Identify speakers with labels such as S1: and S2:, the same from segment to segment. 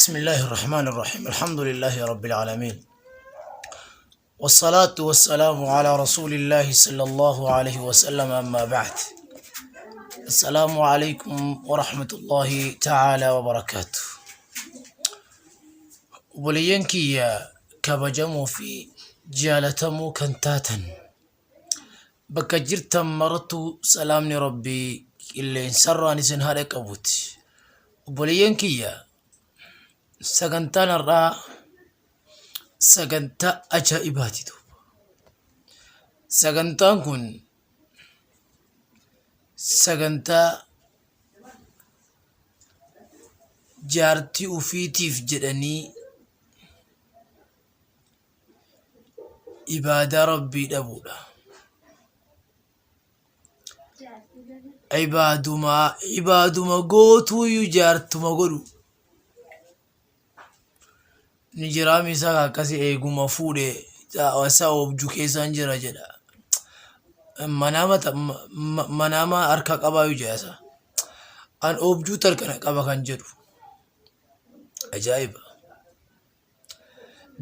S1: بسم الله الرحمن الرحيم الحمد لله رب العالمين والصلاة والسلام على رسول الله صلى الله عليه وسلم أما بعد السلام عليكم ورحمة الله تعالى وبركاته Obboleeyyan kiyya kabajamoo fi jaalatamoo kan taatan bakka jirtan marattuu salaamni Rabbii qilleensarraan isin haa dhaqqabuuti. Obboleeyyan kiyya sagantaan har'aa sagantaa ajaa'ibaati duuba. Sagantaan kun sagantaa jaartii ufiitiif jedhanii ibaadaa Rabbii dhabuudha. Ibaaduma ibaaduma gootuuyyuu jaartuma godhu. Ni jiraa misaa akkasi eeguma fuudhe isa oobju keessaan jira jedha. Manaama manaama harka qabaayu jedha isa. An oobjuu tarkana qaba kan jedhu. Ajaa'iba.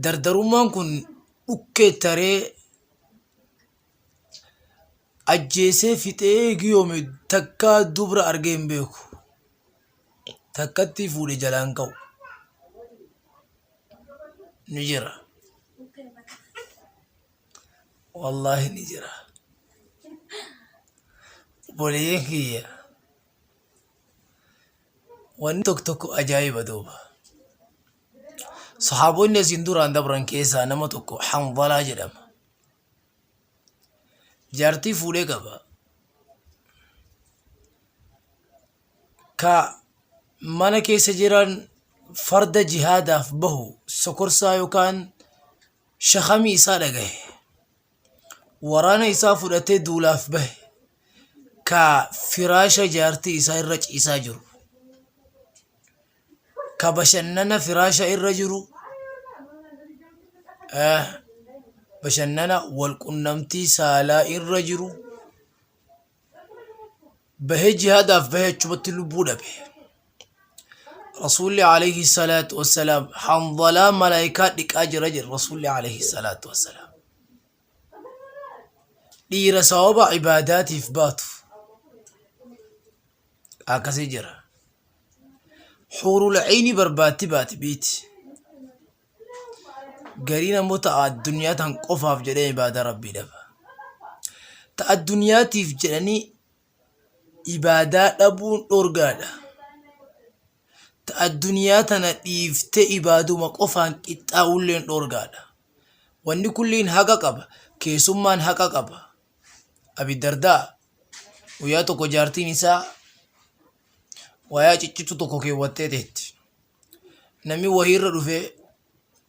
S1: Dardarummaan kun dhukkee taree ajjeesee fixee eegi yoomi takkaa dubra argee hin beeku. Takkatti fuudhe jalaan ka'u. Ni jira. Wallaahi ni jira. Obboleeyyan kiyya. Wanni tokko tokko ajaa'iba duuba. Sahaabonni asiin duraan dabran keessaa nama tokko Hanzalaa jedhama. Jaartii fuudhee qaba. Ka mana keessa jiran farda jihaadaaf bahu sokorsaa yookaan shakamii isaa dhagahe. Waraana isaa fudhatee duulaaf bahe. Ka firaasha jaartii isaa irra ciisaa jiru. Ka bashannana firaasha irra jiru. Bashannana walqunnamtii saalaa irra jiru. Bahee jihaadaaf bahee achumatti lubbuu dhabe. Rasuulli alayhi salaatu wassalaam hanzalaa malaayikaa dhiqaa jira jedhe Rasuulli alayhi salaatu wassalaam. Dhiira sababa ibaadaatiif baatu akkasii jira. Huurul ciinii barbaatti baati biiti. Gariin ammoo ta'a addunyaa tan qofaaf jedhee ibaadaa rabbii dhaba. Ta addunyaatiif jedhanii ibaadaa dhabuun dhorgaadha. Ta addunyaa tana dhiiftee ibaaduma qofaan qixxaa'ulleen dhorgaadha. Wanni kulliin haqa qaba. Keessummaan haqa qaba. Abi Dardaa guyyaa tokko jaartiin isaa wayaa ciccittu tokko keewwattee teetti. Namni wahiirra dhufee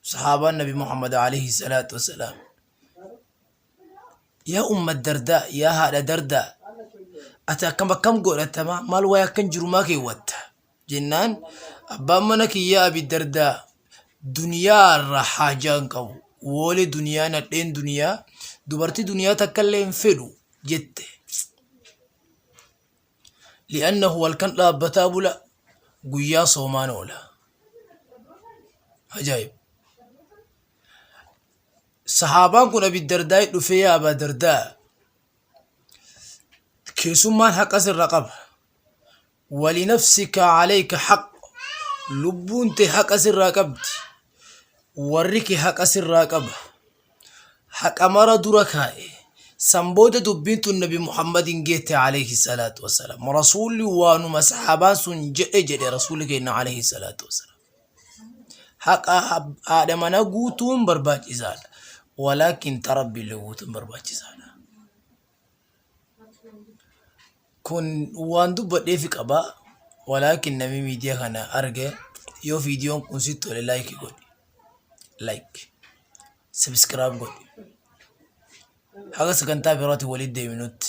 S1: sahaabaan Nabi Muhammad alayhi salaatu wassalaam. Yaa umma Dardaa, yaa haadha Dardaa, ati akkam akkam godhatama maal wayaa akkan jiru maa keewwatta? Jennaan abbaan mana kiyyaa Abi Dardaa duniyaa irraa haajaa hin qabu. Woolee duniyaa nadheen duniyaa dubartii duniyaa takka illee hin fedhu jette. Li'annahu halkan dhaabbataa bula guyyaa soomaan oola. Ajaa'ib. Sahaabaan kun Abi Dardaa dhufee yaa Abaa Dardaa keessummaan haqa sirra qaba. Walinafsika alayka haq lubbuun tee haqa sirraa qabdi. Warri kee haqa sirraa qaba. Haqa mara dura kaa'e. San booda dubbiin tun Nabi Muhammadin geette alayhi salaatu wassalaam. Rasuulli waanuma sahaabaan sun jedhe jedhe rasuulli keenya alayhi salaatu wassalaam. Haqa haadha manaa guutuun barbaachisaadha. Walaakin ta Rabbiillee guutuun barbaachisaadha. Kun waan dubbadheefi qaba. Walaakin namni miidiyaa kana arge yoo viidiyoon kun sitti tole like godhi. Like. Subscribe godhi. Haga sagantaa biraatiin walitti deebinutti.